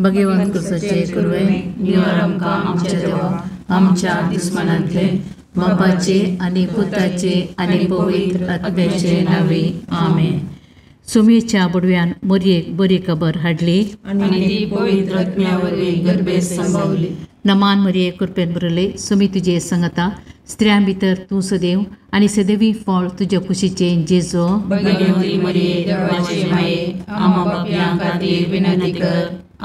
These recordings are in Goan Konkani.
भगवंत कुसाचे कुरवे निवार आमकां आमच्या देवा आमच्या दुस्मनांतले बापाचे आनी पुताचे आनी पवित्र आत्म्याचे नांवे आमेन. सुमेच्या बुडव्यान मोरयेक बरी खबर हाडली आनी ती पवित्र आत्म्या वरवीं गर्भेत संभावली. नमान मरिये कृपेन भरले सुमी तुजे संगता स्त्रियां भितर तूं सदैव आनी सदैवी फळ तुज्या कुशीचें जेजो. भगवती मरिये देवाचे माये आम्हा पापयां खातीर विनंती कर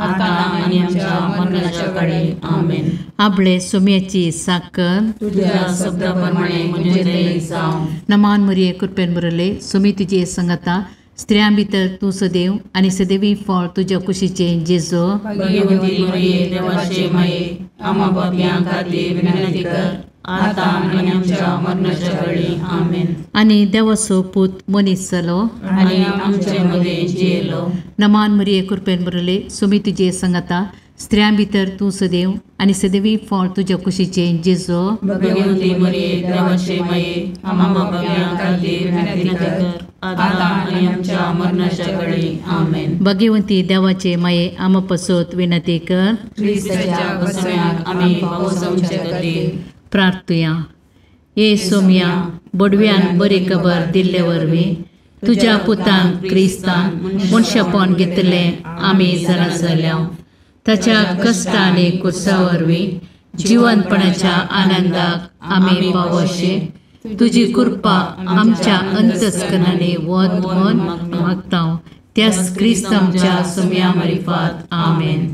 आतां आनी आमच्या मरणाच्या काळी आमेन. आपले सुम्याची साकर तुझ्या शब्दा प्रमाणे म्हजें जावं. नमान मरिये कृपेन भरले सुमी तुजे संगता स्त्रियां भितर तूं सदैव आनी सदैवी फळ तुज्या कुशीचें जेजो. भगवती मरिये देवाचे माये आम्हा पापयां खातीर विनंती कर आतां आनी आमच्या मरणाच्या काळी आमेन. आनी देवाचो पूत मनीस जालो आनी आमचे मदें जियेलो. नमान मरिये कृपेन भरले सुमी तुजे संगता स्त्रियां भितर तूं सदैव आनी सदैवी फळ तुज्या कुशीचें जेजो. भगवती मरिये देवाचे माये आम्हा पापयां खातीर विनंती कर आतां आनी आमच्या मरणाच्या काळी आमेन. भगवंती देवाचे माये आम्हा पसत विनंती कर. क्रिस्ताच्या बसव्याक आमी पावसाचे खातीर प्रार्थुया. ये सोम्या बडव्यान बरी खबर दिल्ले वरवीं तुज्या पुतान क्रिस्तान मनशापण घेतलें आमी जाणा जाल्या. ताच्या कश्ट आनी कुर्सा वरवीं जिवनपणाच्या आनंदाक आमी पावोशे तुजी कृपा आमच्या अंतस्करणांनी वत म्हूण मागता त्याच क्रिस्त आमच्या सोम्या मारिफात आमेन.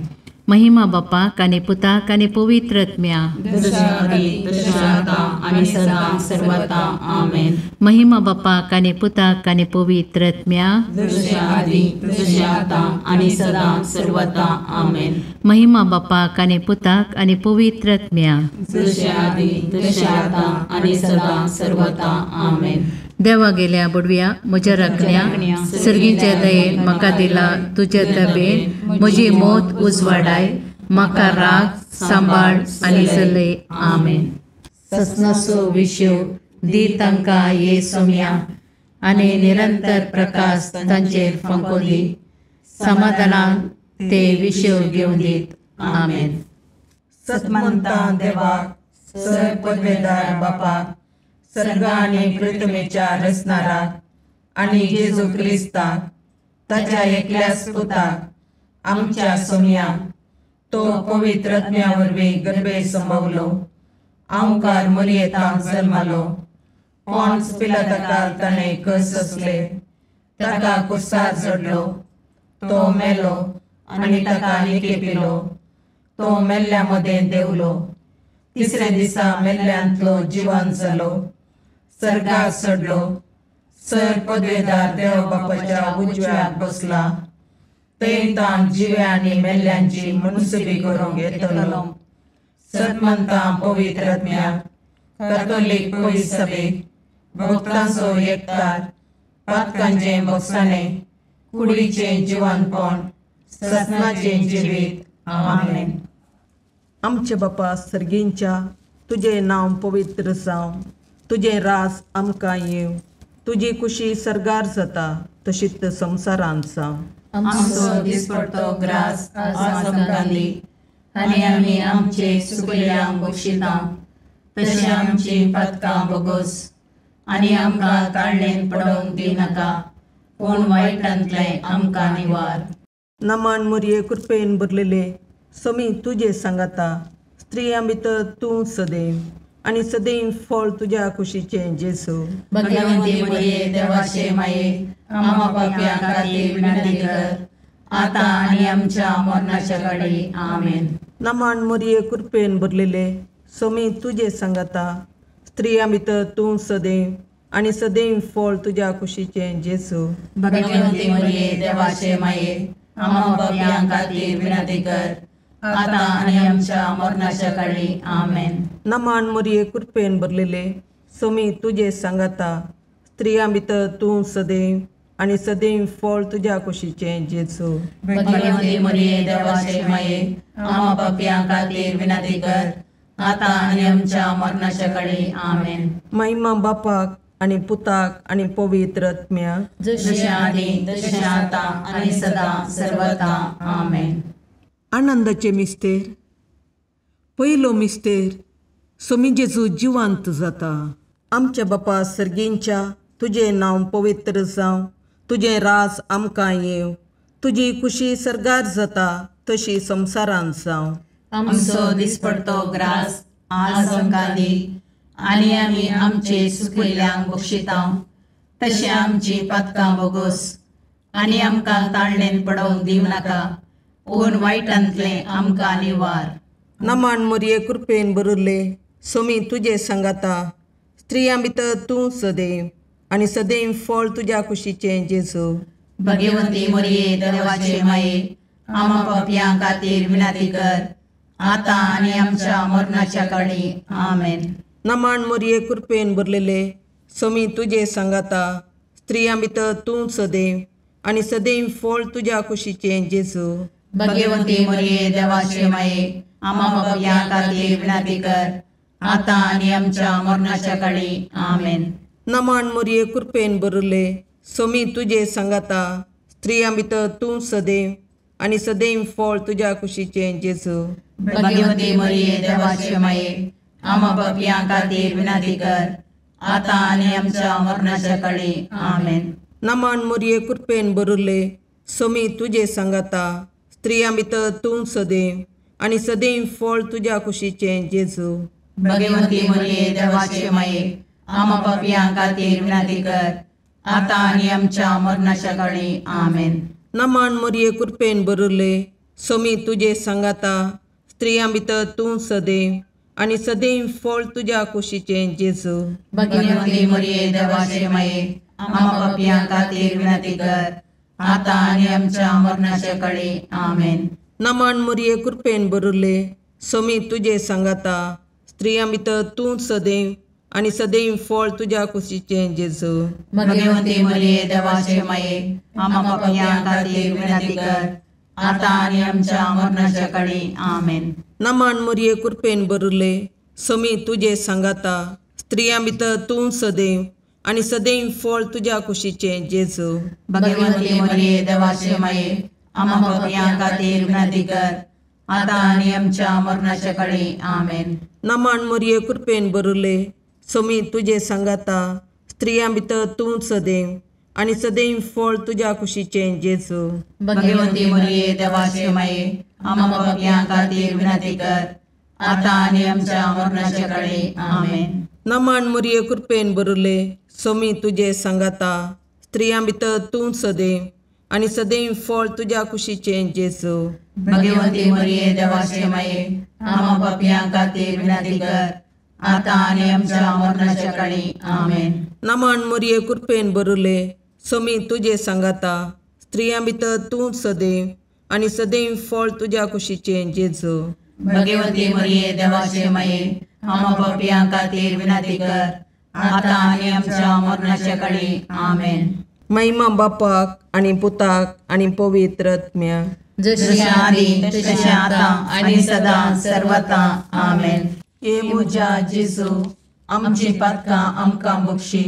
महिमा बापाक आनी पुताक आनी पवित्र आत्म्या. महिमा बापाक आनी पुताक आनी पवित्र आत्म्या. महिमा बापाक आनी पुताक आनी पवित्र आत्म्या. देवा गेल्या बुडव्या म्हज्या राखण्या सर्गीच्या दयेन म्हाका दिला तुज्या दबेन म्हजी मौत उजवाडाय म्हाका राग सांबाळ आनी चलय आमेन. ससनाचो विशय दी तांकां ये सोम्या आनी निरंतर प्रकाश तांचेर फांको दी समाधानान ते विशय घेवन दीत आमेन. सतमंता देवाक सर पदवेदार बापाक सर्ग आनी पृथ्वीच्या रचणाराक आनी जेजू क्रिस्ताक ताच्या एकल्याच पुताक आमच्या सोम्याक तो पवित्र आत्म्या वरवीं गर्भे संभवलो आंवकार मरियेतांक जल्मालो पॉन्स पिलाताकाल ताणें कस सोंसले ताका कुर्सार चडलो तो मेलो आनी ताका निकेपिलो तो मेल्ल्या मदें देंवलो तिसऱ्या दिसा मेल्ल्यांतलो जिवन जालो सर्गाक चडलो सर पदवेदार देव बापाच्या उजव्याक बसला थंय ताण जिव्या आनी मेल्ल्यांची मनसुबी करूंक येतलो. सतमंता पवित्र आत्म्याक कॅथोलीक पवित्र सभेक भक्तांचो एकतार पातकांचें भोगसाणें कुडीचें जिवनपण ससनाचें जिवीत आमेन. आमचे बापा सर्गींच्या तुजें नांव पवित्र जावं तुजें रास आमकां येवं तुजी कुशी सर्गार जाता तशीच संवसारांत जावं. आमचो दिसपडतो ग्रास आज आमकां दी आनी आमी आमचे सुकल्यांक बक्षिता तशें आमची पातकां बोगोस आनी आमकां ताळणेन पडोवंक दिनाका पूण वायटांतलें आमकां निवार. नमान मोरये कृपेन भरलेले समी तुजे सांगाता स्त्रियां भितर तूं सदैव आनी सदैव फळ तुज्या कुशीचें जेजू. भगवंती मरिये देवाचे माये आम्हा पापयां खातीर विनंती कर आतां आनी आमच्या मरणाच्या काळी आमेन. नमान मोरये कृपेन भरलेले समी तुजे सांगाता स्त्रियां भितर तूं सदैव आनी सदैव फळ तुज्या कुशीचें जेजू. भगवंती मरिये देवाचे माये आम्हा पापयां खातीर विनंती कर आतां आनी आमच्या मरणाच्या काळी आमेन. नमान मोरये कृपेन भरलेले समी तुजे सांगाता स्त्रियां भितर तूं सदैव आनी सदैव फळ तुज्या कुशीचें जेजू. भगवंती मरिये देवाचे माये आम्हा पापयां खातीर विनंती कर आतां आनी आमच्या मरणाच्या काळी आमेन. महिमा बापाक आनी पुताक आनी पवित्र आत्म्याक जशें आदी तशें आतां आनी सदां सर्वता आमेन. आनंदाचे मिस्तेर. पयलो मिस्तेर सोमी जेजू जिवांत जाता. आमच्या बापा सर्गींच्या, तुजें नांव पवित्र जावं, तुजें राज आमकां येवं, तुजी खुशी सर्गार जाता तशी संवसारांत जावं. आमचो दिसपडतो ग्रास आज आमकां दी आनी आमी आमचे सुकिल्ल्यांक बक्षिता तशें आमची पातकां बोगोस आनी आमकां ताळणेन पडोवंक दिवं नाका पूण वायटांतलें आमकां निवार. नमान मोरये कृपेन बरुल्ले सोमी तुजे सांगाता, स्त्रियां भितर तूं सदैव आनी सदैव फळ तुज्या कुशीचें जेजू. भगवंती मोरये देवाचे माये, आमा पापयां खातीर विनंती कर आतां आनी आमच्या मरणाच्या काळी. आमेन. नमान मोरये कृपेन भरलेले सोमी तुजे सांगाता, स्त्रियां भितर तूं सदैव आनी सदैव फळ तुज्या कुशीचें जेजू. भगवंती मोरये देवाचे माये, आमा पापयां खातीर विनंती कर आतां आनी आमच्या मरणाच्या काळी. आमेन. नमान मोरये कृपेन भरले सोमी तुजे सांगाता, स्त्रियां भितर तूं सदैव आनी सदैव फळ तुज्या कुशीचें जेजू. भगवंती मोरये देवाचे माये, आमा पापयां खातीर विनंती कर आतां आनी आमच्या मरणाच्या काळी. आमेन. नमान मोरये कृपेन भरले सोमी तुजे सांगाता, स्त्रियां भितर तूं सदैव आनी सदैव फळ तुज्या कुशीचें जेजू. भगवंती मोरये देवाचे माये, आमा पापयां खातीर विनंती कर आतां आनी आमच्या मरणाच्या काळी. आमेन. नमान मोरये कृपेन भरले सोमी तुजे सांगाता, स्त्रियां भितर तूं सदैव आनी सदैव फळ तुज्या कुशीचें जेजू. भगवंती मोरये देवाचे माये, आमा पापयां खातीर विनंती कर आतां आनी आमच्या मरणाच्या काळी. आमेन. नमान मोरये कृपेन भरले सोमी तुजे सांगाता, स्त्रियां भितर तूं सदैव आनी सदैव फळ तुज्या कुशीचें जेजू. भगवंती मोरये देवाचे माये, आमा पापयां खातीर विनंती कर आतां आनी आमच्या मरणाच्या काळी. आमेन. नमान मोरये कृपेन भरले सोमी तुजे सांगाता, स्त्रियां भितर तूं सदैव आनी सदैव फळ तुज्या कुशीचें जेजू. भगवंती मोरये देवाचे माये, आमा पापयां खातीर विनंती कर आतां आनी आमच्या मरणाच्या काळी. आमेन. नमान मोरये कृपेन भरले सोमी तुजे सांगाता, स्त्रियां भितर तूं सदैव आनी सदैव फळ तुज्या कुशीचें जेजू. भगवंती मोरये देवाचे माये, आमा पापयां खातीर विनंती कर आतां आनी आमच्या मरणाच्या काळी. आमेन. नमान मोरये कृपेन भरले सोमी तुजे सांगाता, स्त्रियां भितर तूं सदैव आनी सदैव फळ तुज्या कुशीचें जेजू. भगवंती मोरये देवाचे माये, आमा पापयां खातीर विनंती कर आतां आनी आमच्या मरणाच्या काळी. आमेन. नमान मोरये कृपेन भरले सोमी तुजे सांगाता, स्त्रियां भितर तूं सदैव आनी सदैव फळ तुज्या कुशीचें जेजू. भगवंती मोरये देवाचे माये, आमा पापयां खातीर विनंती कर आतां आनी आमच्या मरणाच्या काळी. आमेन. महिमा बापाक आनी पुताक आनी पवित्र आत्म्याक, जशी आदी तशें आतां आनी सदां सर्वता. आमेन. हे म्हज्या जेजू, आमची पातकां आमकां बक्षी,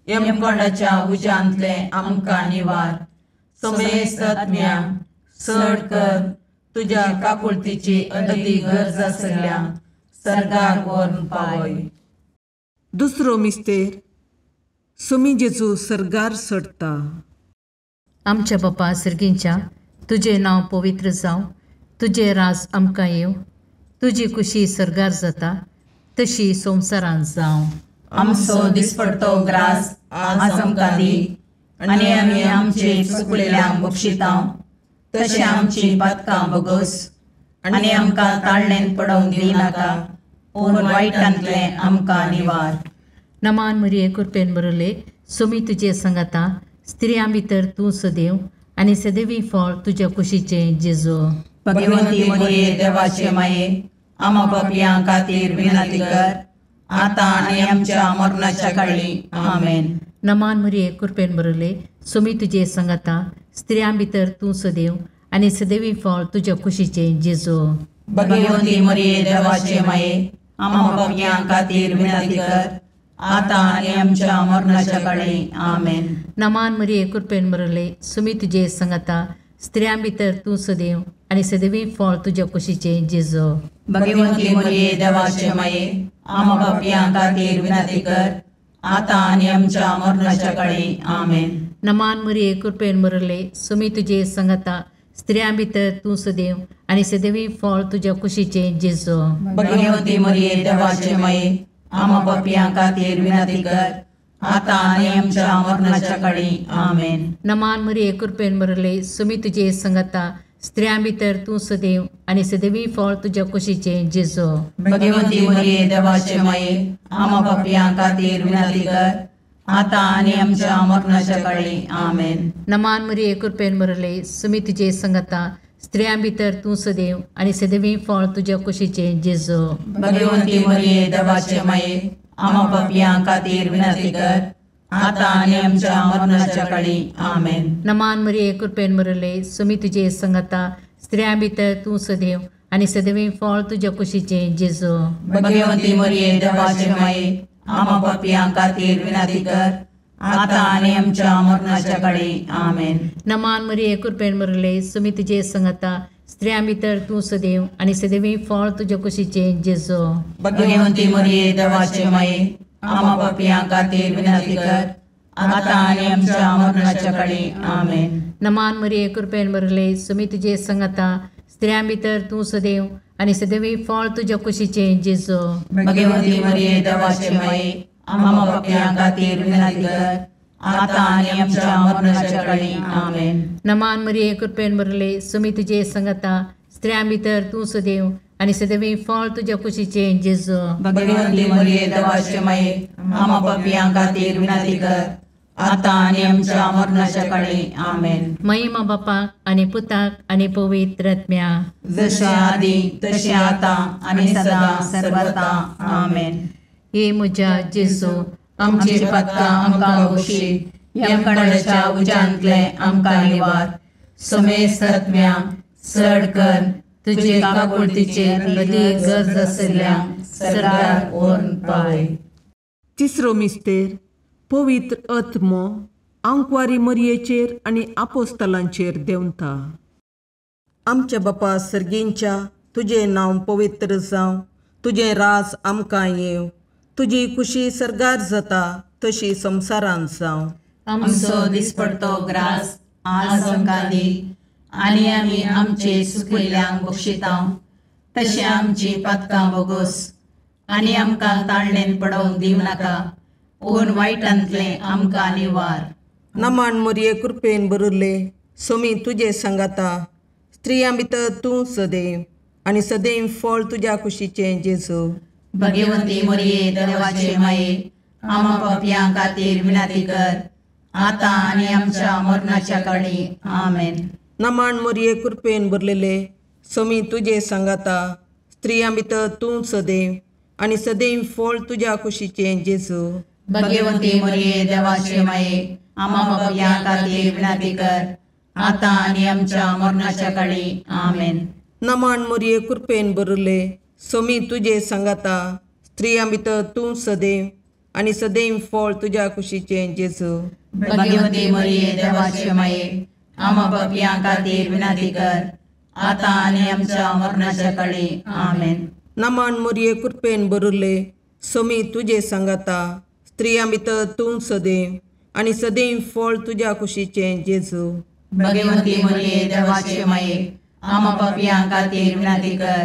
यमकोंडाच्या उज्यांतलें आमकां निवार, समेस्त आत्म्या चड कर तुज्या काकुळतीची अदती गरज आसल्या सर्गाक व्हरून पावय. दुसरो मिस्तेर सोमी जेजू सर्गार चडटा. आमच्या बापा सर्गींच्या, तुजें नांव पवित्र जावं, तुजें राज आमकां येवं, तुजी खुशी सर्गार जाता तशी संवसारांत जावं. आमचो दिसपडतो ग्रास आज आमकां दी आनी आमी आमचे चुकलेल्यांक बक्षिता तशें आमची पातकां बोगोस आनी आमकां ताळणेन पडोवंक दिनाका पूण वायटांतलें आमकां निवार. नमान मरिये कृपेन बरले सोमी तुजे सांगाता, स्त्रियां भितर तूं सदैव आनी सदैवी फळ तुज्या कुशीचें जेजू. भगवंती मरिये देवाचे माये, आमा पापयां खातीर विनंती कर आतां आनी आमच्या मरणाच्या काळी. आमेन. नमान मरिये कृपेन बरले सोमी तुजे सांगाता, स्त्रियां भितर तूं सदैव आनी सदैवी फळ तुज्या कुशीचें जेजू. भगवंती मरिये देवाचे माये, आमा पापयां खातीर विनंती कर आतां आनी आमच्या मरणाच्या काळी. आमेन. नमान मरिये कृपेन बरले सुमी तुजे सांगाता, स्त्रियां भितर तूं सदैव आनी सदैवी फळ तुज्या कुशीचें जेजू. भगवंती मरिये देवाचे माये, आम्हा पापयां खातीर विनंती कर, आतां आनी आमच्या मरणाच्या काळी. आमेन. नमान मरिये, कृपेन भरले, सुमी तुजे संगता, स्त्रियां भितर तूं सदैव आनी सदैवी फळ तुज्या कुशीचें जेजू. भगवंती मरिये देवाचे माये, आम्हा पापयां खातीर विनंती कर, आतां आनी आमच्या मरणाच्या काळी. आमेन. नमान मरिये, कृपेन भरले, सुमी तुजे संगता, स्त्रियां भितर तूं सदैव आनी सदैवी फळ तुज्या कुशीचें जेजू. भगवंती मरिये देवाचे माये, आम्हा पापयां खातीर विनंती कर, आतां आनी आमच्या मरणाच्या काळी. आमेन. नमान मरिये, कृपेन भरले, सुमी तुजे संगता, स्त्रियां भितर तूं सदैव आनी सदैवी फळ तुज्या कुशीचें जेजू. भगवंती मरिये देवाचे माये, आम्हा पापयां खातीर विनंती कर, आतां आनी आमच्या मरणाच्या काळी. आमेन. नमान मरिये, कृपेन भरले, सुमी तुजे संगता, स्त्रियां भितर तूं सदैव आनी सदैवी फळ तुज्या कुशीचें जेजू. भगवंती मरिये देवाचे माये, आम्हा पापयां खातीर विनंती कर, आतां आनी आमच्या मरणाच्या काळी. आमेन. नमान मरिये, कृपेन भरले, सुमी तुजे संगता, स्त्रियां भितर तूं सदैव आनी सदैवी फळ तुज्या कुशीचें जेजू. भगवंती मरिये देवाचे माये, आम्हा पापयां खातीर विनंती कर, आतां आनी आमच्या मरणाच्या काळी. आमेन. नमान मरिये, कृपेन भरले, सुमी तुजे संगता, स्त्रियां भितर तूं सदैव आनी सदैवी फळ तुज्या कुशीचें जेजू. भगवंती मरिये देवाचे माये, आम्हा पापयां खातीर विनंती कर, आतां आनी आमच्या मरणाच्या काळी. आमेन. नमान मरिये, कृपेन भरले, सुमी तुजे संगता, स्त्रियां भितर तूं सदैव आनी सदैवी फळ तुज्या कुशीचें जेजू. भगवंती मरिये देवाचे माये, आम्हा पापयां खातीर विनंती कर, आतां आनी आमच्या मरणाच्या काळी. आमेन. महिमा बापाक आनी पुताक आनी पवित्र आत्म्या, जशें आदी तशें आतां आनी सदां सर्वता. आमेन. हे म्हज्या जेजू, आमची पातकां आमकां बक्षी, यमकंडाच्या उज्यांतले आमकां निवार, समेस्त आत्म्या चड कर तुजे काकुळतीचेर अदीक गरज आशिल्ल्या सरकार व्हरून पावय. तिसरो मिस्तेर पवित्र आत्मो आंकवारी मरियेचेर आनी आपोस्तलांचेर देंवता. आमच्या बापा सर्गींच्या, तुजें नांव पवित्र जावं, तुजें राज आमकां येवं, तुजी कुशी सर्गार जाता तशी संवसारांत जावं. आमचो दिसपडतो ग्रास आज आमकां दी, आनी आमी आमचे सुकिल्ल्यांक बक्षिता तशें आमची पातकां बोगोस, आनी आमकां ताळणेन पडोवंक दिवं नाका, पूण वायटांतलें आमकां निवार. नमान मरिये, कृपेन भरिल्ले, सोमी तुजे सांगाता, स्त्रियां भितर तूं सदैव आनी सदैव फळ तुज्या कुशीचें जेजू. भगवंती मरिये देवाचे माये, आम्हा पापयां खातीर विनंती कर, आतां आनी आमच्या मरणाच्या काळी. आमेन. नमान मरिये, कृपेन भरलेले, सोमी तुजे सांगाता, स्त्रियां भितर तूं सदैव आनी सदैव फळ तुज्या कुशीचें जेजू. भगवंती मरिये देवाचे माये, आम्हा पापयां खातीर विनंती कर, आतां आनी आमच्या मरणाच्या काळी. आमेन. नमान मरिये, कृपेन भरिल्ले, सोमी तुजे सांगाता, स्त्रियां भितर तूं सदैव आनी सदैव फळ तुज्या कुशीचें जेजू. भगवंती मरिये देवाचे माये, आम्हा पापयां खातीर विनंती कर, आतां आनी आमच्या मरणाच्या काळी. आमेन. नमान मरिये, कृपेन भरिल्ले, सोमी तुजे सांगाता, स्त्रियां भितर तूं सदैव आनी सदैव फळ तुज्या कुशीचें जेजू. भगवंती मरिये देवाचे माये, आम्हा पापयां खातीर विनंती कर,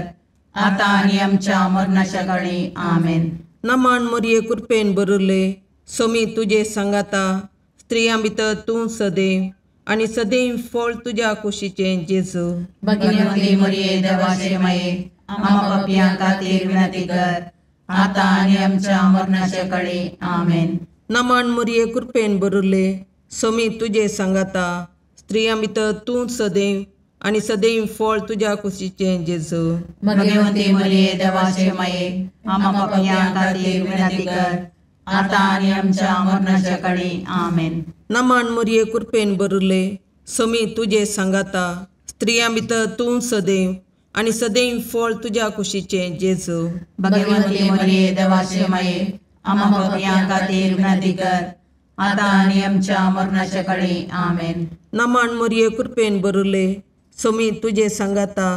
आतां आनी आमच्या मरणाच्या काळी. आमेन. नमान मरिये, कृपेन भरिल्ले, सोमी तुजे सांगाता, स्त्रियां भितर तूं सदैव आनी सदैव फळ तुज्या कुशीचें जेजू. भगवंती मरिये देवाचे माये, आम्हा पापयां खातीर विनंती कर, आतां आनी आमच्या मरणाच्या काळी. आमेन. नमान मरिये, कृपेन भरिल्ले, सोमी तुजे सांगाता, स्त्रियां भितर तूं सदैव आनी सदैव फळ तुज्या कुशीचें जेजू. भगवंती मरिये देवाचे माये, आम्हा पापयां खातीर विनंती कर, आतां आनी आमच्या मरणाच्या काळी. आमेन. नमान मरिये, कृपेन भरिल्ले, सोमी तुजे सांगाता, स्त्रियां भितर तूं सदैव आनी सदैव फळ तुज्या कुशीचें जेजू. भगवंती मरिये देवाचे माये, आम्हा पापयां खातीर विनंती कर, आतां आनी आमच्या मरणाच्या काळी. आमेन. नमन मरिये कृपेन भरिल्ले, स्वामी तुजे सांगाता,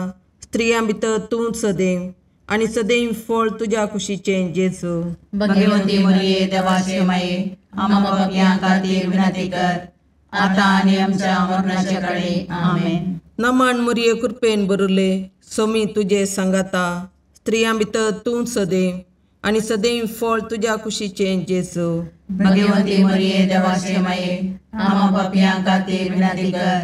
स्त्रियां भितर तूं सदैव आनी सदैव फळ तुज्या कुशीचें जेजू. भगवंती मरिये देवाचे माये, आम्हा पापयां खातीर विनंती कर, आतां आनी आमच्या मरणाच्या काळी. आमेन. नमन मरिये कृपेन भरिल्ले, स्वामी तुजे सांगाता, स्त्रियां भितर तूं सदैव आनी सदैव फळ तुज्या कुशीचें जेजू. भगवंती मरिये देवाचे माये, आम्हा पापयां खातीर विनंती कर,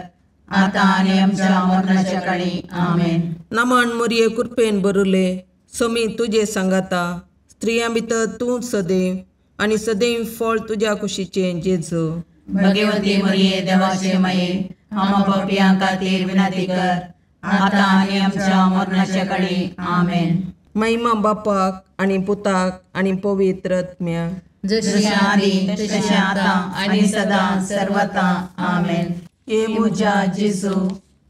आतां आनी आमच्या मरणाच्या काळी. आमेन. नमन मरिये कृपेन भरिल्ले, स्वामी तुजे सांगाता, स्त्रियां भितर तूं सदैव आनी सदैव फळ तुज्या कुशीचें जेजू. भगवंती मरिये देवाचे माये, आम्हा पापयां खातीर विनंती कर, आतां आनी आमच्या मरणाच्या काळी. आमेन. महिमा बापाक आनी पुताक आनी पवित्र आत्म्याक, जशें आदी तशें आतां आनी सदां सर्वता. आमेन. हे म्हज्या जेजू,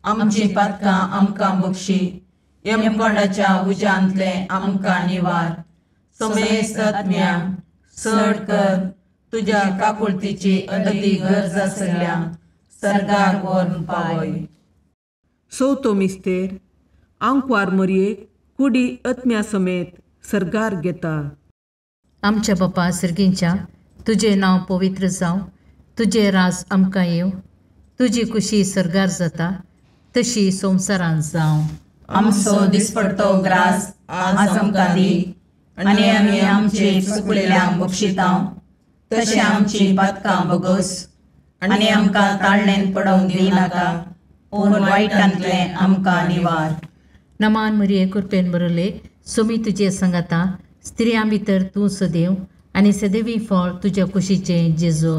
आमची पातकां आमकां बक्षी, यमकोंडाच्या उज्यांतलें आमकां निवार, समेस्त आत्म्यांक चड कर तुज्या काकुळतीची अदती गरज आसल्या सर्गाक व्हरून पावय. चवथो मिस्तेर आंकवार मरयेक कुडी आत्म्या समेत सर्गार घेता. आमच्या बापा सर्गींच्या, तुजें नांव पवित्र जावं, तुजें राज आमकां येवं, तुजी कुशी सर्गार जाता तशी संवसारांत जावं. आमचो दिसपडतो ग्रास आज आमकां दी, आनी आमी आमचे चुकलेल्यांक बक्षितांव तशें आमची पातकां बगोस, आनी आमकां ताळणेन पडोवंक दिनाका, पूण वायटांतलें आमकां निवार. नमान मरिये कृपेन भरिल्ले, स्वामी तुजे सांगाता, स्त्रियां भितर तूं सदैव आनी सदैवी फळ तुज्या कुशीचें जेजू.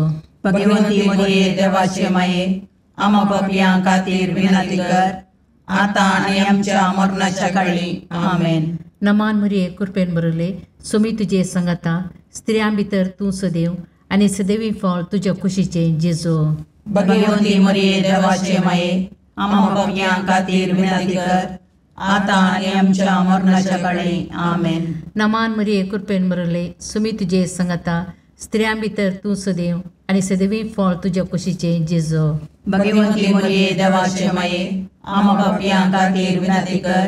भगवंती मरिये देवाचे माये, आम्हा पापयां खातीर विनंती कर, आतां आनी आमच्या मरणाच्या काळी. आमेन. नमान मरिये कृपेन भरिल्ले, स्वामी तुजे सांगाता, स्त्रियां भितर तूं सदैव आनी सदैवी फळ तुज्या कुशीचें जेजू. भगवंती मरिये देवाचे माये, आम्हा पापयां खातीर विनंती कर, आतां आनी आमच्या मरणाच्या काळी. आमेन. नमान मरिये कृपेन भरिल्ले, स्वामी तुजे सांगाता, स्त्रियां भितर तूं सदैव आनी सदैवी फळ तुज्या कुशीचें जेजू. भगवंती मरिये देवाचे माये, आम्हा पापयां खातीर विनंती कर,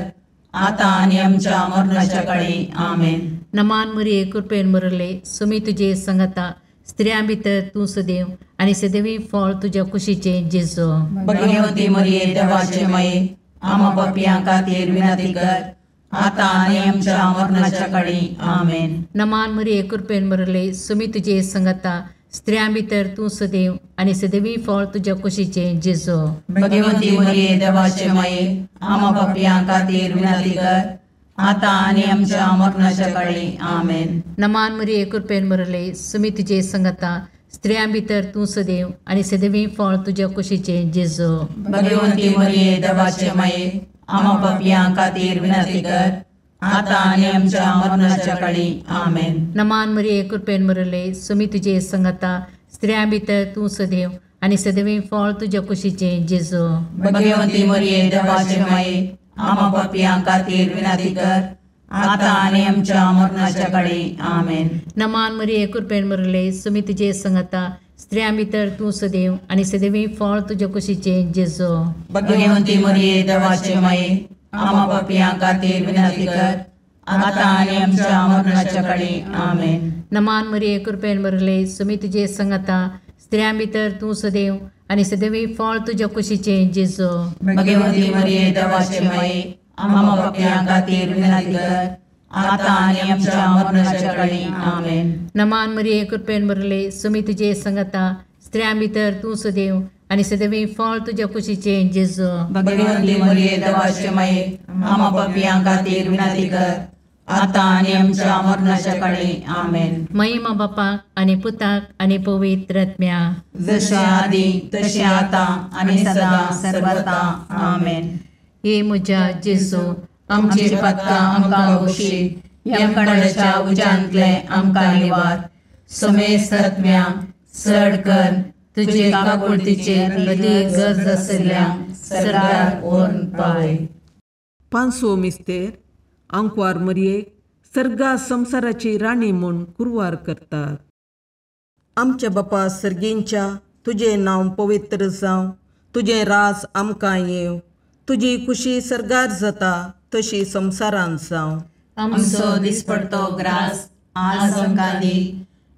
आतां आनी आमच्या मरणाच्या काळी. आमेन. नमान मरिये कृपेन भरिल्ले, स्वामी तुजे सांगाता, स्त्रियां भितर तूं सदैव आनी सदैवी फळ तुज्या कुशीचें जेजू. भगवंती मरिये देवाचे माये, आम्हा पापयां खातीर विनंती कर, आतां आनी आमच्या मरणाच्या काळी. आमेन. नमान मरिये कृपेन भरिल्ले, स्वामी तुजे सांगाता, स्त्रियां भितर तूं सदैव आनी सदैवी फळ तुज्या कुशीचें जेजू. भगवंती मरिये देवाचे माये, आम्हा पापयां खातीर विनंती कर, आतां आनी आमच्या मरणाच्या काळी. आमेन. नमान मरिये कृपेन भरिल्ले, स्वामी तुजे सांगाता, स्त्रियां भितर तूं सदैव आनी सदैवी फळ तुज्या कुशीचें जेजू. भगवंती मरिये देवाचे माये, आम्हा पापयां खातीर विनंती कर, आतां आनी आमच्या मरणाच्या काळी. आमेन. नमान मरिये कृपेन भरिल्ले, स्वामी तुजे सांगाता, स्त्रियां भितर तूं सदैव आनी सदैवी फळ तुज्या कुशीचें जेजू. भगवंती मरिये देवाचे माये, आम्हा पापयां खातीर विनंती कर, आतां आनी आमच्या मरणाच्या काळी. आमेन. नमान मरिये कृपेन भरिल्ले, स्वामी तुजे सांगाता, स्त्रियां भितर तूं सदैव आनी सदैवी फळ तुज्या कुशीचें जेजू. भगवंती मरिये देवाचे माये, आम्हा पापयां खातीर विनंती कर, आतां आनी आमच्या मरणाच्या काळी. आमेन. नमान मरिये कृपेन भरिल्ले, स्वामी तुजे सांगाता, स्त्रियां भितर तूं सदैव आनी सदैवी फळ तुज्या कुशीचें जेजू. भगवंती मरिये देवाचे माये, आम्हा पापयां खातीर विनंती कर, आतां आनी आमच्या मरणाच्या काळी. आमेन. नमान मरिये कृपेन भरिल्ले, स्वामी तुजे सांगाता, स्त्रियां भितर तूं सदैव आनी सदैवी फळ तुज्या कुशीचें जेजू. भगवंती मरिये देवाचे माये, आम्हा पापयां खातीर विनंती कर, आतां आनी आमच्या मरणाच्या काळी. आमेन. महिमा बापाक आनी पुताक आनी पवित्र आत्म्याक, जशें आदी तशें आतां आनी सदां सर्वता. आमेन. हे म्हज्या जेजू, आमची पातकां आमकां बक्षी, यमकंडाच्या उज्यांतलें आमकां निवार, समेस्त आत्म्यांक चड कर तुजे काकुळतीचे अदीक गरज आशिल्ल्यांक सर्गार व्हरून पावय. पांचवो मिस्तेर आंकवार मरयेक सर्गा संवसाराची राणी म्हूण कुरवार करतात. आमच्या बापा सर्गींच्या तुजें नांव पवित्र जावं, तुजें राज आमकां येवं, तुजी खुशी सर्गार जाता तशी संवसारांत जावं. आमचो दिसपडतो ग्रास आज आमकां दी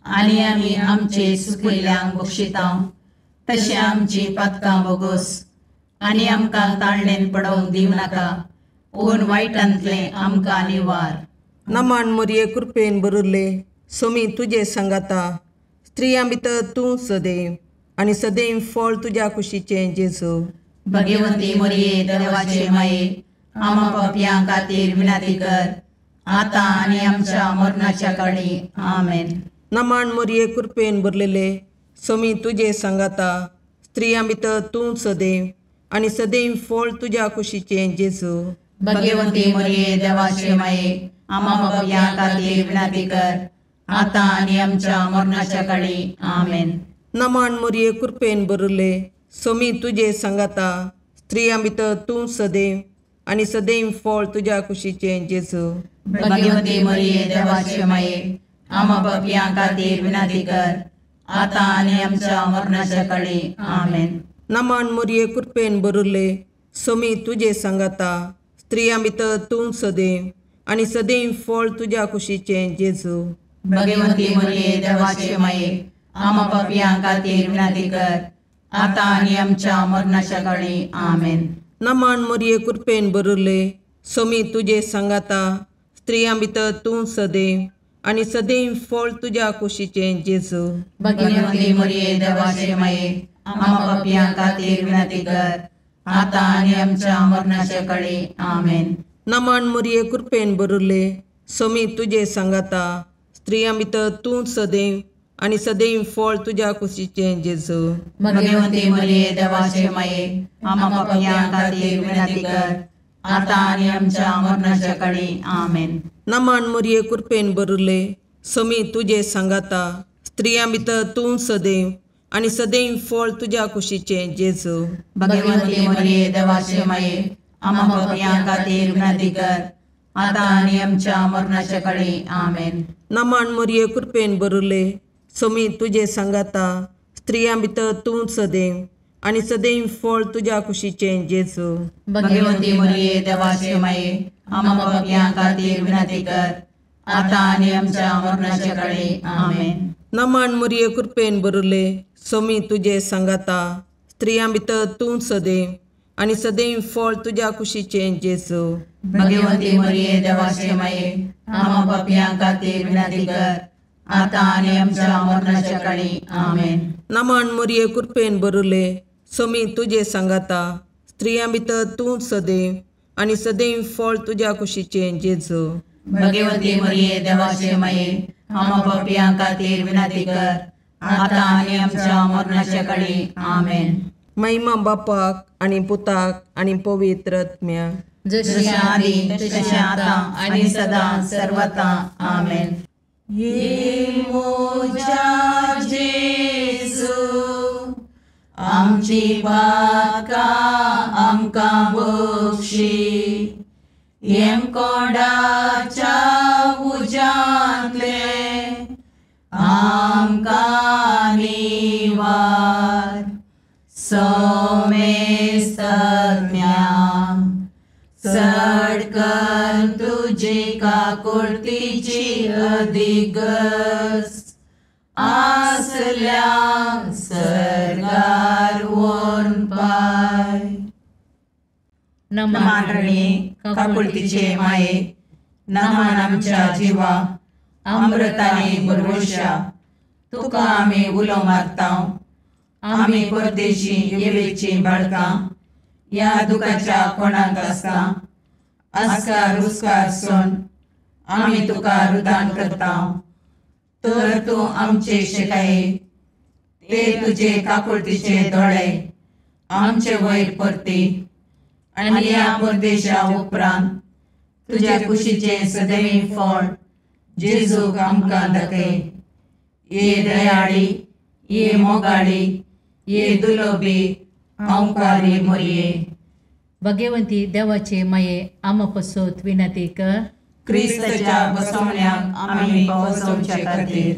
आनी आमी आमचे सुकिल्ल्यांक बक्षिता तशें आमची पातकां बोगोस आनी आमकां ताळणेन पडोवंक दिवं नाका पूण वायटांतलें आमकां निवार. नमान मोरये कृपेन बरुल्ले सोमी तुजे सांगाता, स्त्रियां भितर तूं सदैव आनी सदैव फळ तुज्या कुशीचें जेजू. भगवंती मोरये देवाचे माये आमा पापयां खातीर विनंती कर आतां आनी आमच्या मरणाच्या काळी. आमेन. नमान मोरये कृपेन भरलेले सोमी तुजे सांगाता, स्त्रियां भितर तूं सदैव आनी सदैव फळ तुज्या कुशीचें जेजू. भगवंती मोरये देवाचे माये आमा पापयां खातीर विनंती कर आतां आनी आमच्या मरणाच्या काळी. आमेन. नमान मोरये कृपेन भरले सोमी तुजे सांगाता, स्त्रियां भितर तूं सदैव आनी सदैव फळ तुज्या कुशीचें जेजू. भगवंती मोरये देवाचे माये आमा पापयां खातीर विनंती कर आतां आनी आमच्या मरणाच्या काळी. आमेन. नमान मोरये कृपेन भरले सोमी तुजे सांगाता, स्त्रियां भितर तूं सदैव आनी सदैव फळ तुज्या कुशीचें जेजू. भगवंती मोरये देवाचे माये आमा पापयां खातीर विनंती कर आतां आनी आमच्या मरणाच्या काळी. आमेन. नमान मोरये कृपेन भरले सोमी तुजे सांगाता, स्त्रियां भितर तूं सदैव आनी सदैव फळ तुज्या कुशीचें जेजू. भगवंती मोरये देवाचे माये आमा पापयां खातीर विनंती कर आतां आनी आमच्या मरणाच्या काळी. आमेन. नमान मोरये कृपेन भरले सोमी तुजे सांगाता, स्त्रियां भितर तूं सदैव आनी सदैव फळ तुज्या कुशीचें जेजू. भगवंती मोरये देवाचे माये आमा पापयां खातीर विनंती कर आतां आनी आमच्या मरणाच्या काळी. आमेन. नमान मोरये कृपेन भरले सोमी तुजे सांगाता, स्त्रियां भितर तूं सदैव आनी सदैव फळ तुज्या कुशीचें जेजू. भगवंती मोरये देवाचे माये आमा पापयां खातीर विनंती कर आतां आनी आमच्या मरणाच्या काळी. आमेन. नमान मोरये कृपेन भरले सोमी तुजे सांगाता, स्त्रियां भितर तूं सदैव आनी सदैव फळ तुज्या कुशीचें जेजू. भगवंती मोरये देवाचे माये आमा पापयां खातीर विनंती कर आतां आनी आमच्या मरणाच्या काळी. आमेन. नमान मोरये कृपेन भरले सोमी तुजे सांगाता, स्त्रियां भितर तूं सदैव आनी सदैव फळ तुज्या कुशीचें जेजू. भगवंती मोरये देवाचे माये आमा पापयां खातीर विनंती कर आतां आनी आमच्या मरणाच्या काळी. आमेन. नमान मोरये कृपेन भरले सोमी तुजे सांगाता, स्त्रियां भितर तूं सदैव आनी सदैव फळ तुज्या कुशीचें जेजू. भगवंती मोरये देवाचे माये आमा पापयां खातीर विनंती कर आतां आनी आमच्या मरणाच्या काळी. आमेन. महिमा बापाक आनी पुताक आनी पवित्र आत्म्याक, जशी आदी तशें आतां आनी सदां सर्वता. आमेन. ये मोजा जेजू आमची पातकां आमकां बक्षी, येमकोंडाच्या उज्यांतले आमकां निवार. सोमेस्तज्ञा चड कर तुजी काकुळतीची अधिगस आसल्या सर्गार व्हरून पाय. नमान रणी काकुळतीचे माये, नमान आमच्या जिवा अमृताने भरवशा, तुका आमी उलो मारता. आमी परदेशी येवेची बाळकां ह्या दुखाच्या कोणाक आसता आस्कार उस्कार सोन आमी तुका रुदान करता. तर तूं आमचे शिकाये ते तुजे काकुळतीचे दोळे आमचे वयर परती आनी ह्या परदेशा उपरांत तुज्या कुशीचें सदैव फळ जेजूक आमकां दाखय. ये दयाळी, ये मोगाळी, ये दुलोबी अंकारी मोरये. भगवंती देवाचे माये आमा पसोत विनंती कर. क्रिस्ताच्या बसवण्याक आमी पावसोवचे खातीर.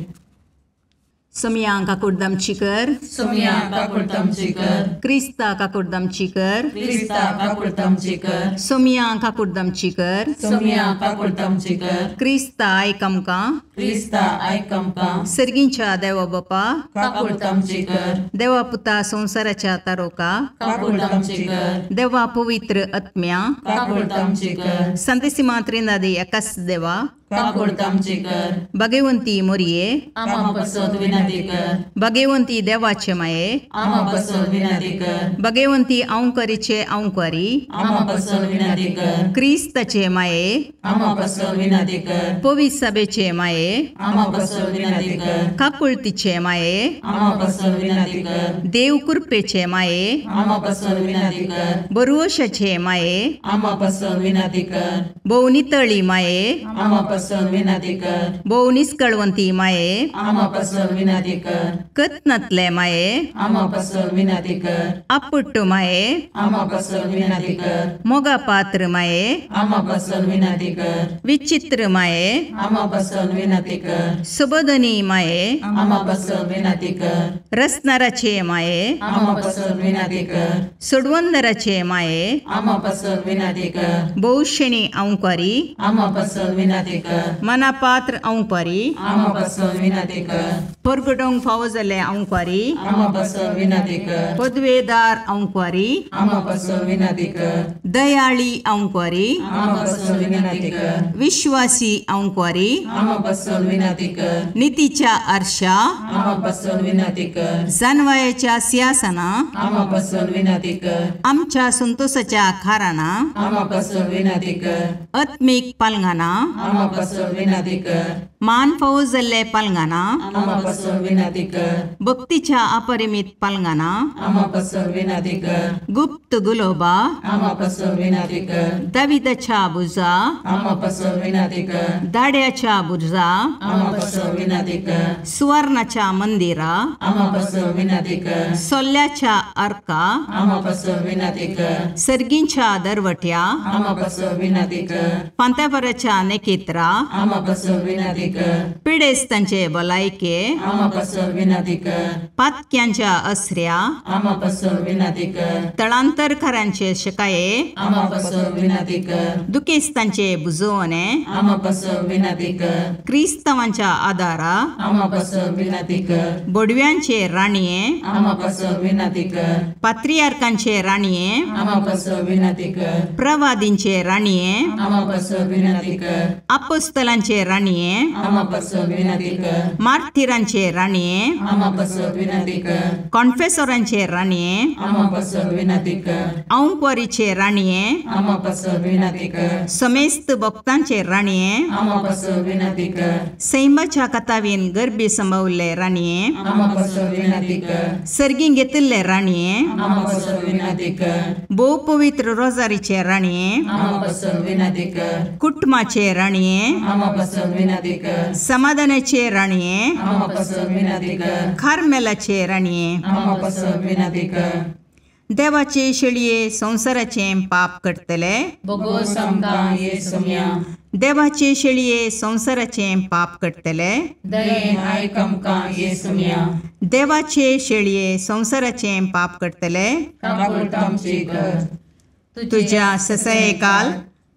सोमया काकुडदामची कर, सोमया काकुडदामची कर, क्रिस्ता काकुडदामची कर, क्रिस्ता काकुडदामची कर, सोमया काकुडदामची कर, सोमया काकुडदामची कर, क्रिस्ता आयक आमकां, क्रिस्ता आयक आमकां, सर्गींच्या देवा बापा काकुडदामची कर, देवा पुता संवसाराच्या तारोका काकुडदामची कर, देवा पवित्र आत्म्या काकुडदामची कर, संतेसिमा त्रिनादी एकाच देवा काकुडदामची कर, भगवंती मोरये आमा पासत विनंती कर, भगवंती देवाचे माये आमा पासत विनंती कर, भगवंती औंकरीचे औंकरी आमा पासत विनंती कर, क्रिस्ताचे माये आमा पासत विनंती कर, पवित्र सभेचे माये आमा पासत विनंती कर, काकुळतीचे माये आमा पासत विनंती कर, देव कृपेचे माये आमा पासत विनंती कर, बरुवशाचे माये आमा पासत विनंती कर, भोव नितळी माये आमा पासत विनंती कर, भोव निस्कळवंती माये आमा पासत विनंती कर, कत्नातले माये आमा पासत विनंती कर, आपुट्ट माये आमा पासत विनंती कर, मोगा पात्र माये आमा पासत विनंती कर, विचित्र माये आमा पासत विनंती कर, सुबोधनी माये आमा पासत विनंती कर, रसनाराचे माये आमा पासत विनंती कर, सोडवंदराचे माये आमा पासत विनंती कर, भोवशेणी औंकारी आमा पासत विनंती कर, मनापात्र औंकारी आमा पासत विनंती कर, परगटोंक फावो जाल्ले औंकारी आमा पासत विनंती कर, पदवेदार औंकारी आमा पासत विनंती कर, दयाळी औंकारी आमा पासत विनंती कर, विश्वासी औंकारी आमा पासत विनंती कर, नितीच्या आरशा आमा पासत विनंती कर, जानवायाच्या सिंहासना आमा पासत विनंती कर, आमच्या संतोषाच्या खाराना आमा पासत विनंती कर, आत्मीक पालंगाना आमा पासत विनंती कर, मान फावो जाल्ले पालंगाना आमा पासत विनंती कर, भक्तीच्या अपरिमित पालंगाना आमा पासत विनंती कर, गुप्त गुलोबा आमा पासत विनंती कर, दाविदाच्या बुजा आमा पासत विनंती कर, दाड्याच्या बुर्जा आमा पासत विनंती कर, सुवर्णाच्या मंदिरा आमा पासत विनंती कर, सोल्ल्याच्या अर्का आमा पासत विनंती कर, सर्गींच्या दरवट्या आमा पासत विनंती कर, पांतापराच्या नेकेत्रा आमा पासत विनंती कर, पिडेस्तांचे भलायके आमा पासत विनंती कर, पातक्यांच्या असऱ्या आमा पासत विनंती कर, तळांतरकारांचे शकाये आमा पासत विनंती कर, दुखेस्तांचे बुजवणे आमा पासत विनंती कर, क्रिस्तावांच्या आदारा आमा पासत विनंती कर, बोडव्यांचे राणये आमा पासत विनंती कर, पात्रियार्कांचे राणये आमा पासत विनंती कर, प्रवादींचे राणये आमा पासत विनंती कर, अपोस्तलांचे राणये आमा पासत विनंती कर, मार्थिरांचे राणये आमा पासत विनंती कर, कॉन्फेसोरांचे राणये आमा पासत विनंती कर, औंकवारीचे राणये आमा पासत विनंती कर, समेस्त भक्तांचे राणये आमा पासत विनंती कर, सैमाच्या कथावीन गर्भी संभवल्ले राणये आमा पासत विनंती कर, सर्गीं घेतिल्ले राणये आमा पासत विनंती कर, भोव पवित्र रोजारीचे राणये आमा पासत विनंती कर, कुटुंबाचे राणये आमा पासत विनंती कर, समाधानाचे राणये आमा पासत विनंती कर, कार्मेलाचे राणये आमा पासत विनंती कर, देवाचे शेळये संवसाराचे पाप करतले बोगोस आमकां ये सोम्या, देवाचे शेळये संवसाराचे पाप करतले दयेन आयक आमकां ये सोम्या, देवाचे शेळये संवसाराचे पाप करतले काकुळटामची कर, तुझ्या ससयकाल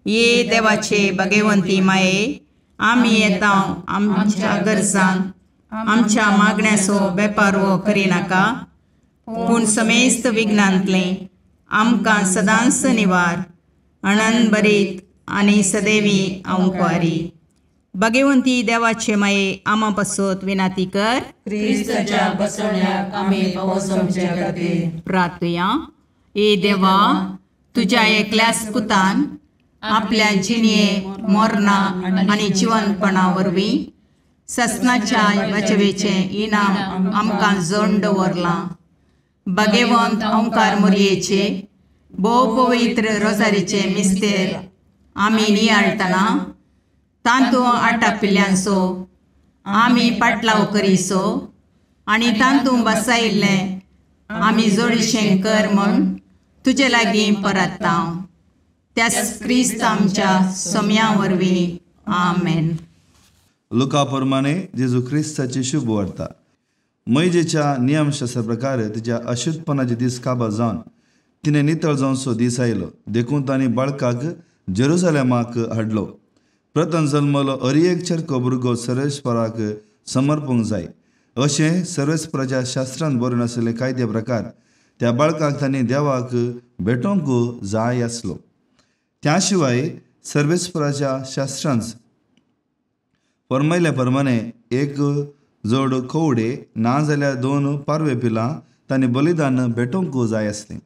ये देवाचे भगवंती माये आमी येता आमच्या गरजांक आमच्या मागण्याचो बेपारवो करिनाका पूण समेस्त विघ्नांतलें आमकां सदांच निवार अणनभरीत आनी सदैवी औंकवारी. भगवंती देवाचे माये आमा पासत विनाती कर. क्रिस्ताच्या बसवण्याक आमी पावस आमच्या खातीर प्रार्थुया. ए देवा, तुज्या एकल्याच पुतान आपल्या जिणये मरणा आनी जिवनपणा वरवीं ससनाच्या वाचवेचें इनाम आमकां जोड दवरलां. भगवंत ओंकार मोरयेचे भोव पवित्र रोजारीचे मिस्तेर आमी नियाळटना तांतू आटापिल्ल्यांचो आमी पाटलाव करीसो आनी तांतू बसायिल्लें आमी जोडीशें कर म्हूण तुजे लागीं परत्ता. त्याच क्रिस्त आमच्या सोम्या वरवीं. आमेन. लुका प्रमाणे जेजू क्रिस्ताची शुभ वार्ता. मैजेच्या नियमशास्त्रा प्रकार तिच्या अशुद्धपणाचे दीस काबार जावन तिणें नितळ जावचो दीस आयलो. देखून तांणी बाळकाक जेरुजालेमाक हाडलो. प्रथम जल्मलो अरी एक चरको भुरगो सर्वेस्पराक समर्पूंक जाय अशें सर्वेस्पराच्या शास्त्रांत बरोवन आशिल्ले कायदे प्रकार त्या बाळकाक तांणी देवाक भेटोवंक जाय आसलो. त्या शिवाय सर्वेस्पराच्या शास्त्रांत फरमायल्या प्रमाणे एक जोड कोवडे ना जाल्यार 2 पारवे पिलां तांणी बलिदान भेटोवंक जाय आसलें.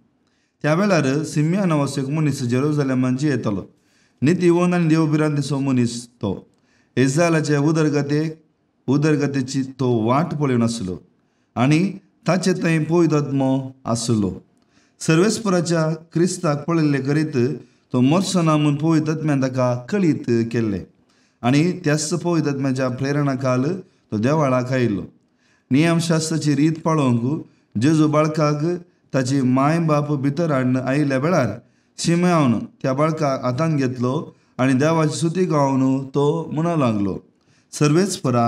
त्या वेळार सिम्या नांवाचो एक मनीस जेरुजालेमान जियेतालो. नितीवंत आनी देवभिरांतीचो मनीस तो. इस्रायलाचे उदरगतेची तो वाट पळोवन आसलो आनी ताचे थंय पवित्र आत्मो आसलो. सर्वेस्पराच्या क्रिस्ताक पळयल्ले करीत तो मरचो ना म्हूण पवित्र आत्म्यान ताका कळीत केल्लें आनी त्याच पवित्र आत्म्याच्या प्रेरणा काल तो देवाळाक आयलो. नियमशास्त्राची रीत पाळोवंक जेजू बाळकाक ताची माय बाप भितर हाडून आयिल्ल्या वेळार शिम्यावन त्या बाळकाक हातान घेतलो आनी देवाची सुती गावन तो म्हणूंक लागलो, सर्वेस्परा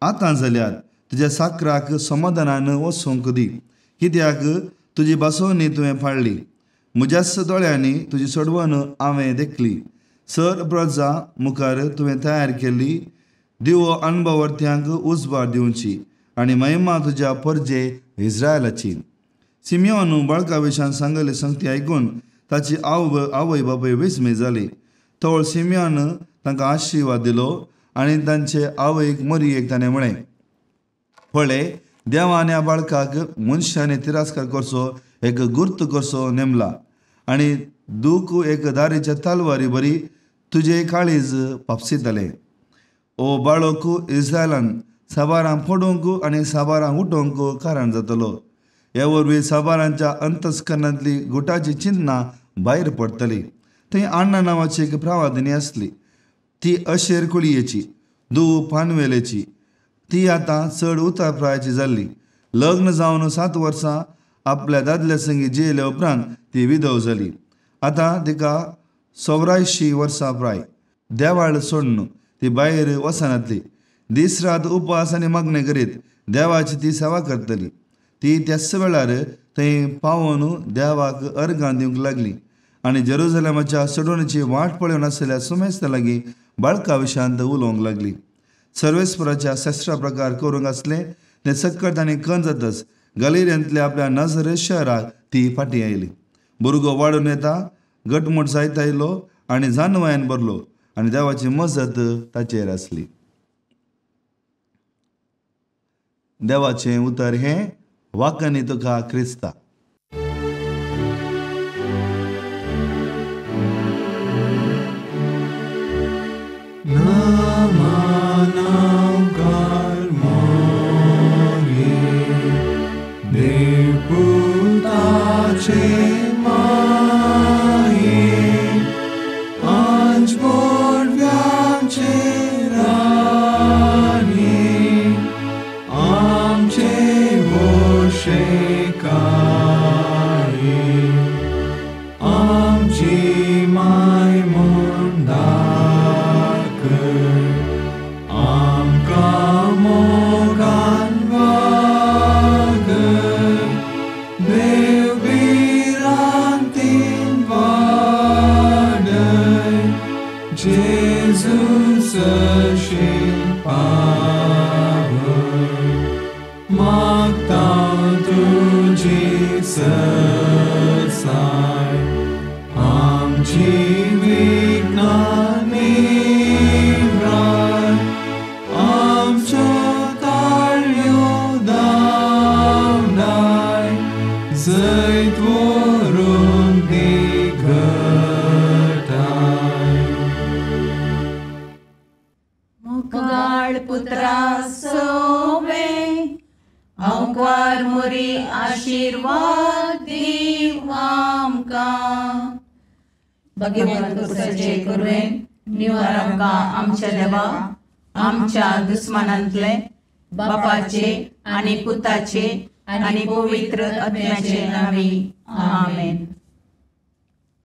आतां जाल्यार तुज्या साकराक समाधानान वचूंक दी, कित्याक तुजी भासोवणी तुवें पाळ्ळी. म्हज्याच दोळ्यांनी तुजी सोडवण हांवें देखली. सर प्रजा मुखार तुवें तयार केल्ली दिवो अणभवर्त्यांक उजवाड दिवची आनी महिमा तुज्या परजे इस्रायलाची. सिमियोन बाळका विशान सांगले संगती आयकून ताची आवय बापूय विस्मय जाली. तवळ सिमियोन तांकां आशिर्वाद दिलो आनी तांचे आवयक मरियेक ताणें म्हळें, पळय देवान ह्या बाळकाक मनशांनी तिरस्कार करचो एक गुर्त करचो नेमला आनी दूख एक दारीच्या तलवारी बरी तुजे काळीज पापसितलें. ओ बाळक इस्रायलान साबारां पडूंक आनी साबारां उठोवंक कारण जातलो. हे वरवीं साबारांच्या अंतस्करणांतली गुटाची चिन्नां भायर पडटली. थंय अण्णा नांवाची एक प्रवादिनी आसली. ती अशेर कुळयेची, दुव पानवेलेची. ती आतां चड उतार प्रायाची जाल्ली. लग्न जावन 7 वर्सां आपल्या दादल्या संगी जियेल्या उपरांत ती विधव जाली. आतां तिका 84 वर्सां प्राय. देवाळ सोडून ती भायर वचनातली. दीस रात उपवास आनी मागणें करीत देवाची ती सेवा करतली. ती त्याच वेळार थंय पावोवन देवाक अर्गां दिवंक लागली आनी जेरुजालेमाच्या सोडवणेची वाट पळोवन आशिल्ल्या सुमेस्ता लागीं बाळका विशांत उलोवंक लागली. सर्वेस्पराच्या शस्त्रा प्रकार करूंक आसलें तें सक्कट आनी कन जातच गलेरियांतल्या आपल्या नजरे शहराक ती फाटीं आयली. भुरगो वाडून येता घटमूट जायत आयलो आनी जानवायान भरलो आनी देवाची मजत ताचेर आसली. देवाचें उतर हें वाकनी तुका क्रिस्ता. आमच्या दुस्मानांतले बापाचे आणि पुताचे आणि पवित्र आत्म्याचे नावे आमेन.